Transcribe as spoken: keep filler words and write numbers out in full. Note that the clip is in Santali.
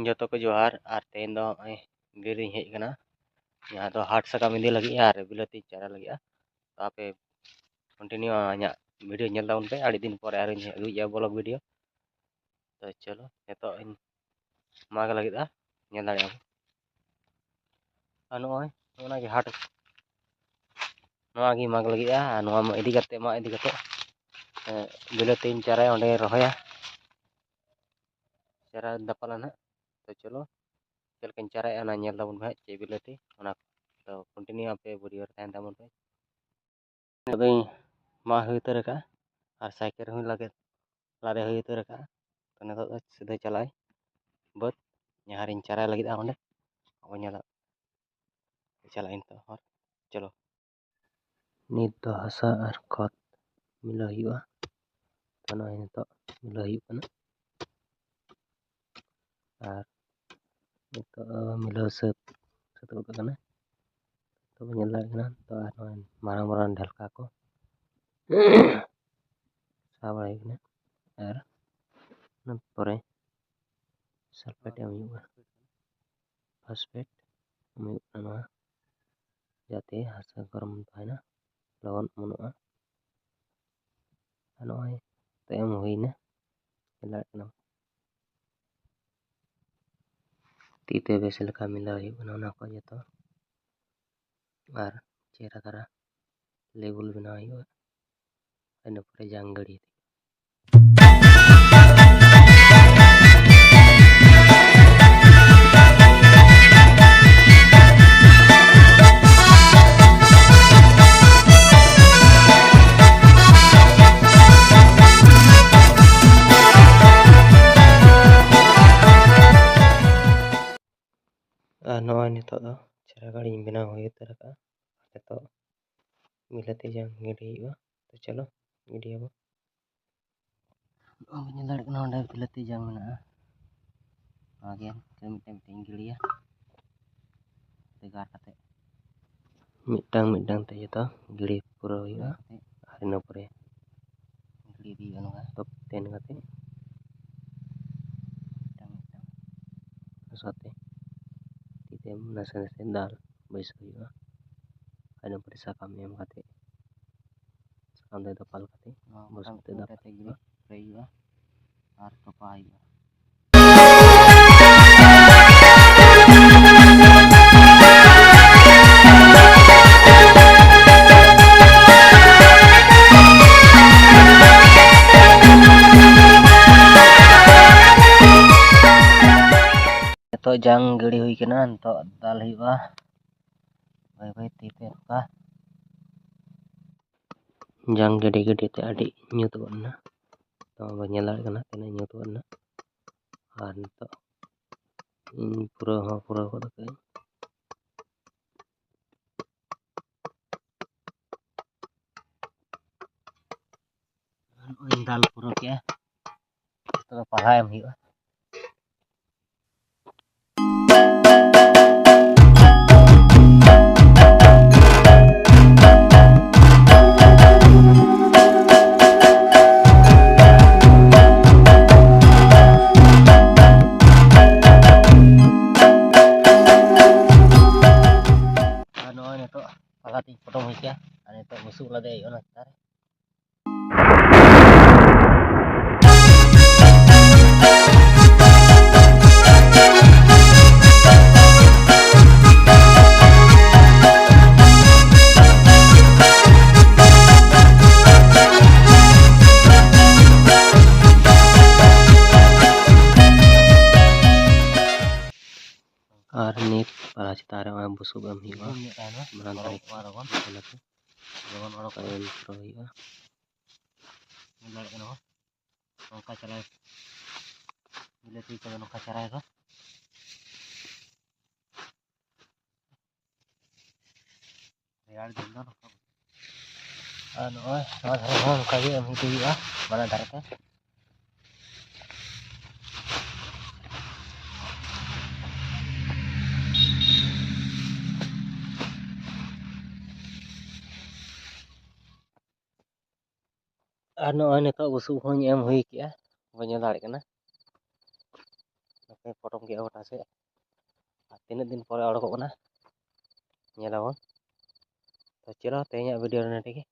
ᱡᱚᱛᱚ ᱠᱚ ᱡᱚᱦᱟᱨ᱾ ᱟᱨ ᱛᱮᱦᱮᱧ ᱫᱚ ᱱᱚᱜᱼᱚᱭ ᱵᱤᱨ ᱤᱧ ᱦᱮᱡ ᱟᱠᱟᱱᱟ, ᱡᱟᱦᱟᱸ ᱫᱚ ᱦᱟᱴ ᱥᱟᱠᱟᱢ ᱤᱫᱤ ᱞᱟᱹᱜᱤᱫ ᱟᱨ ᱵᱤᱞᱟᱹᱛᱤ ᱪᱟᱨᱟ ᱞᱟᱹᱜᱤᱫᱼᱟ᱾ ᱛᱚ ᱟᱯᱮ continue ᱤᱧᱟᱹᱜ video ᱧᱮᱞ ᱛᱟᱵᱚᱱ ᱯᱮ, ᱟᱹᱰᱤ ᱫᱤᱱ ᱯᱚᱨᱮ ᱟᱨᱚᱧ ᱟᱹᱜᱩᱭᱮᱫᱼᱟ vlog video᱾ ᱛᱚ ᱪᱚᱞᱚ ᱱᱤᱛᱚᱜ ᱤᱧ ᱢᱟᱜᱽ ᱞᱟᱹᱜᱤᱫᱼᱟ, ᱧᱮᱞ ᱫᱟᱲᱮᱭᱟᱜᱼᱟ ᱵᱚᱱ᱾ ᱟᱨ ᱱᱚᱜᱼᱚᱭ ᱱᱚᱜᱼᱚ ᱱᱟ ᱜᱮ ᱦᱟᱴ, ᱱᱚᱣᱟ ᱜᱮ ᱢᱟᱜᱽ ᱞᱟᱹᱜᱤᱫᱼᱟ᱾ ᱟᱨ ᱱᱚᱣᱟ ᱢᱟ ᱤᱫᱤ ᱠᱟᱛᱮ, ᱢᱟᱜ ᱤᱫᱤ ᱠᱟᱛᱮ, ᱮᱸ, ᱵᱤᱞᱟᱹᱛᱤᱧ ᱪᱟᱨᱟᱭᱟ, ᱚᱸᱰᱮᱧ ᱨᱚᱦᱚᱭᱟ, ᱪᱟᱨᱟ ᱫᱟᱯᱟᱞᱟ ᱱᱟᱦᱟᱜ᱾ ᱛᱚ ᱪᱚᱞᱚ ᱪᱮᱫ ᱞᱮᱠᱟᱧ ᱪᱟᱨᱟᱭᱟ ᱚᱱᱟ ᱧᱮᱞ ᱛᱟᱵᱚᱱ ᱯᱮ ᱦᱟᱸᱜ, ᱪᱮᱫ ᱵᱤᱞᱟᱹᱛᱤ ᱚᱱᱟ᱾ ᱛᱚ continue ᱟᱯᱮ video ᱨᱮ ᱛᱟᱦᱮᱱ ᱛᱟᱵᱚᱱ ᱯᱮ᱾ ᱱᱤᱛᱚᱜ ᱫᱚᱧ ᱢᱟᱜ ᱦᱩᱭ ᱩᱛᱟᱹᱨ ᱟᱠᱟᱫᱼᱟ ᱟᱨ ᱥᱟᱭᱠᱮᱞ ᱦᱚᱸᱧ ᱞᱟᱫᱮ, ᱞᱟᱫᱮ ᱦᱩᱭ ᱩᱛᱟᱹᱨ ᱟᱠᱟᱫᱼᱟ᱾ ᱛᱚ ᱱᱤᱛᱚᱜ ᱫᱚ ᱥᱤᱫᱷᱟᱹ ᱪᱟᱞᱟᱜ ᱟᱹᱧ ᱵᱟᱹᱫᱽ, ᱡᱟᱦᱟᱸ ᱨᱤᱧ ᱪᱟᱨᱟ ᱞᱟᱹᱜᱤᱫᱼᱟ ᱚᱸᱰᱮ, ᱟᱵᱚ ᱧᱮᱞᱟ᱾ ᱪᱟᱞᱟᱜ ᱟᱹᱧ ᱱᱤᱛᱚᱜ ᱦᱚᱨ, ᱪᱚᱞᱚ᱾ ᱱᱤᱛ ᱫᱚ ᱦᱟᱥᱟ ᱟᱨ ᱠᱷᱚᱛ ᱢᱤᱞᱟᱹᱣ ᱦᱩᱭᱩᱜᱼᱟ᱾ ᱛᱚ ᱱᱚᱜᱼᱚᱭ ᱱᱤᱛᱚᱜ ᱢᱤᱞᱟᱹᱣ ᱦᱩᱭᱩᱜ ᱠᱟᱱᱟ᱾ ᱟᱨ ᱱᱤᱛᱚᱜ ᱢᱤᱞᱟᱹᱣ ᱥᱟᱹᱛ, ᱥᱟᱹᱛ ᱜᱚᱫ ᱠᱟᱱᱟ᱾ ᱛᱚ ᱵᱚᱱ ᱧᱮᱞ ᱫᱟᱲᱮᱭᱟᱜ ᱠᱟᱱᱟ᱾ ᱛᱚ ᱟᱨ ᱱᱚᱜᱼᱚᱭ ᱢᱟᱨᱟᱝ ᱢᱟᱨᱟᱝ ᱰᱷᱟᱞᱠᱟ ᱠᱚ ᱥᱟᱵ ᱵᱟᱲᱟᱭ ᱠᱟᱱᱟ᱾ ᱟᱨ ᱚᱱᱟ ᱯᱚᱨᱮ ᱥᱟᱞᱯᱷᱮᱴ ᱮᱢ ᱦᱩᱭᱩᱜᱼᱟ, ᱯᱷᱚᱥᱯᱷᱮᱴ ᱮᱢ ᱦᱩᱭᱩᱜ ᱠᱟᱱᱟ ᱱᱚᱣᱟ, ᱡᱟᱛᱮ ᱦᱟᱥᱟ ᱜᱚᱨᱚᱢ ᱛᱟᱦᱮᱱᱟ, ᱞᱚᱜᱚᱱ ᱚᱢᱚᱱᱚᱜᱼᱟ᱾ ᱟᱨ ᱱᱚᱜᱼᱚᱭ ᱛᱟᱭᱚᱢ ᱦᱩᱭᱱᱟ, ᱧᱮᱞ ᱫᱟᱲᱮᱭᱟᱜ ᱠᱟᱱᱟ᱾ ᱛᱤ ᱛᱮ ᱵᱮᱥ ᱞᱮᱠᱟ ᱢᱤᱞᱟᱹᱣ ᱦᱩᱭᱩᱜ ᱠᱟᱱᱟ ᱚᱱᱟ ᱠᱚ ᱡᱚᱛᱚ, ᱟᱨ ᱪᱮᱦᱨᱟ ᱫᱷᱟᱨᱟ ᱞᱮᱵᱩᱞ ᱵᱮᱱᱟᱣ ᱦᱩᱭᱩᱜᱼᱟ᱾ ᱤᱱᱟᱹ ᱯᱚᱨᱮ ᱡᱟᱝ ᱜᱟᱹᱲᱤ᱾ ᱟᱨ ᱱᱚᱜᱼᱚᱭ ᱱᱤᱛᱚᱜ ᱫᱚ ᱪᱮᱦᱨᱟ ᱜᱟᱹᱲᱤᱧ ᱵᱮᱱᱟᱣ ᱦᱩᱭ ᱩᱛᱟᱹᱨ ᱟᱠᱟᱫᱼᱟ᱾ ᱱᱤᱛᱚᱜ ᱵᱤᱞᱟᱹᱛᱤ ᱡᱟᱝ ᱜᱤᱰᱤ ᱦᱩᱭᱩᱜᱼᱟ᱾ ᱛᱚ ᱪᱚᱞᱚ ᱜᱤᱰᱤᱭᱟᱵᱚ᱾ ᱱᱚᱜᱼᱚᱭ ᱵᱚᱱ ᱧᱮᱞ ᱫᱟᱲᱮᱭᱟᱜ ᱠᱟᱱᱟ, ᱚᱸᱰᱮ ᱵᱤᱞᱟᱹᱛᱤ ᱡᱟᱝ ᱢᱮᱱᱟᱜᱼᱟ᱾ ᱱᱚᱣᱟ ᱜᱮ ᱢᱤᱫᱴᱮᱱ ᱢᱤᱫᱴᱮᱱ ᱜᱤᱰᱤᱭᱟ ᱵᱷᱮᱜᱟᱨ ᱠᱟᱛᱮ᱾ ᱢᱤᱫᱴᱟᱝ ᱢᱤᱫᱴᱟᱝ ᱛᱮ ᱡᱚᱛᱚ ᱜᱤᱰᱤ ᱯᱩᱨᱟᱹᱣ ᱦᱩᱭᱩᱜᱼᱟ᱾ ᱟᱨ ᱤᱱᱟᱹ ᱯᱚᱨᱮ ᱜᱤᱰᱤ ᱤᱫᱤ ᱦᱩᱭᱩᱜᱼᱟ ᱱᱚᱝᱠᱟ᱾ ᱛᱚᱯ ᱛᱮᱱ ᱠᱟᱛᱮ ᱢᱤᱫᱴᱟᱝ ᱢᱤᱫᱴᱟᱝ᱾ ᱥᱟᱶᱛᱮ ᱛᱤ ᱛᱮ ᱱᱟᱥᱮ ᱱᱟᱥᱮ ᱫᱟᱞ ᱵᱟᱹᱭᱥᱟᱹᱣ ᱦᱩᱭᱩᱜᱼᱟ᱾ ᱤᱱᱟᱹ ᱯᱚᱨᱮ ᱥᱟᱠᱟᱢ ᱮᱢ ᱠᱟᱛᱮ, ᱥᱟᱠᱟᱢ ᱛᱮ ᱫᱟᱯᱟᱞ ᱠᱟᱛᱮ, ᱱᱚᱣᱟ ᱵᱩᱥᱩᱵ ᱛᱮ ᱜᱚᱴᱟ ᱫᱟᱯᱟᱞ ᱠᱟᱛᱮ ᱦᱩᱭᱩᱜᱼᱟ᱾ ᱦᱩᱭᱩᱜᱼᱟ ᱟᱨ ᱛᱚᱯᱟ ᱦᱩᱭᱩᱜᱼᱟ᱾ ᱱᱤᱛᱚᱜ ᱡᱟᱝ ᱜᱤᱰᱤ ᱦᱩᱭ ᱠᱟᱱᱟ, ᱱᱤᱛᱚᱜ ᱫᱟᱞ ᱦᱩᱭᱩᱜᱼᱟ ᱵᱟᱹᱭ ᱵᱟᱹᱭ ᱛᱮ ᱱᱚᱝᱠᱟ᱾ ᱡᱟᱝ ᱜᱤᱰᱤ ᱜᱤᱰᱤ ᱛᱮ ᱟᱹᱰᱤ ᱧᱩᱛ ᱜᱚᱫ ᱮᱱᱟ᱾ ᱱᱚᱜᱼᱚᱭ ᱵᱚᱱ ᱧᱮᱞ ᱫᱟᱲᱮᱭᱟᱜ ᱠᱟᱱᱟ ᱛᱤᱱᱟᱹᱜ ᱧᱩᱛ ᱜᱚᱫ ᱮᱱᱟ᱾ ᱟᱨ ᱱᱤᱛᱚᱜ ᱤᱧ ᱯᱩᱨᱟᱹᱣ ᱦᱚᱸ ᱯᱩᱨᱟᱹᱣ ᱜᱚᱫ ᱠᱟᱜᱼᱟᱹᱧ᱾ ᱱᱚᱜᱼᱚᱭ ᱤᱧ ᱫᱟᱞ ᱯᱩᱨᱟᱹᱣ ᱠᱮᱜᱼᱟ᱾ ᱱᱤᱛᱚᱜ ᱫᱚ ᱯᱟᱞᱦᱟ ᱮᱢ ᱦᱩᱭᱩᱜᱼᱟ᱾ ᱟᱨ ᱱᱚᱜᱼᱚᱭ ᱱᱤᱛᱚᱜ ᱯᱟᱞᱦᱟ ᱛᱤᱧ ᱯᱚᱴᱚᱢ ᱦᱩᱭ ᱠᱮᱜᱼᱟ᱾ ᱟᱨ ᱱᱤᱛᱚᱜ ᱵᱩᱥᱩᱵ ᱞᱟᱫᱮ ᱦᱩᱭᱩᱜᱼᱟ ᱚᱱᱟ ᱪᱮᱛᱟᱱ ᱨᱮ᱾ ᱟᱨ ᱱᱤᱛ ᱯᱟᱞᱦᱟ ᱪᱮᱛᱟᱱ ᱨᱮ ᱱᱚᱜᱼᱚᱭ ᱵᱩᱥᱩᱵ ᱮᱢ ᱦᱩᱭᱩᱜᱼᱟ᱾ ᱵᱩᱥᱩᱵ ᱧᱚᱜ ᱛᱟᱦᱮᱱᱟ᱾ ᱢᱟᱨᱟᱝ ᱫᱟᱨᱮ ᱠᱚ᱾ ᱚᱱᱟ ᱠᱚ᱾ ᱡᱮᱢᱚᱱ ᱚᱰᱚᱠ ᱛᱟᱭᱚᱢ ᱠᱚ ᱦᱩᱭᱩᱜᱼᱟ᱾ ᱧᱮᱞ ᱫᱟᱲᱮᱭᱟᱜ ᱠᱟᱱᱟ ᱵᱚᱱ᱾ ᱱᱚᱝᱠᱟ ᱪᱟᱨᱟᱭ, ᱵᱤᱞᱟᱹᱛᱤ ᱠᱚᱫᱚ ᱱᱚᱝᱠᱟ ᱪᱟᱨᱟᱭ ᱠᱚ᱾ ᱨᱮᱭᱟᱲ ᱫᱤᱱ ᱫᱚ ᱱᱚᱝᱠᱟ᱾ ᱟᱨ ᱱᱚᱜᱼᱚᱭ ᱱᱚᱣᱟ ᱫᱷᱟᱨᱮ ᱦᱚᱸ ᱱᱚᱝᱠᱟ ᱜᱮ ᱮᱢ ᱤᱫᱤ ᱦᱩᱭᱩᱜᱼᱟ, ᱵᱟᱱᱟᱨ ᱫᱷᱟᱨᱮ ᱛᱮ᱾ ᱟᱨ ᱱᱚᱜᱼᱚᱭ ᱱᱤᱛᱚᱜ ᱵᱩᱥᱩᱵ ᱦᱚᱸᱧ ᱮᱢ ᱦᱩᱭ ᱠᱮᱜᱼᱟ, ᱵᱚᱱ ᱧᱮᱞ ᱫᱟᱲᱮᱭᱟᱜ ᱠᱟᱱᱟ᱾ ᱯᱚᱴᱚᱢ ᱠᱮᱫᱼᱟ ᱜᱚᱴᱟ ᱥᱮᱫ᱾ ᱟᱨ ᱛᱤᱱᱟᱹᱜ ᱫᱤᱱ ᱯᱚᱨᱮ ᱚᱰᱚᱠᱚᱜ ᱠᱟᱱᱟ, ᱧᱮᱞᱟᱵᱚᱱ᱾ ᱛᱚ ᱪᱚᱞᱚ, ᱛᱮᱦᱮᱧᱟᱜ video ᱫᱚ ᱱᱚᱰᱮ ᱜᱮ᱾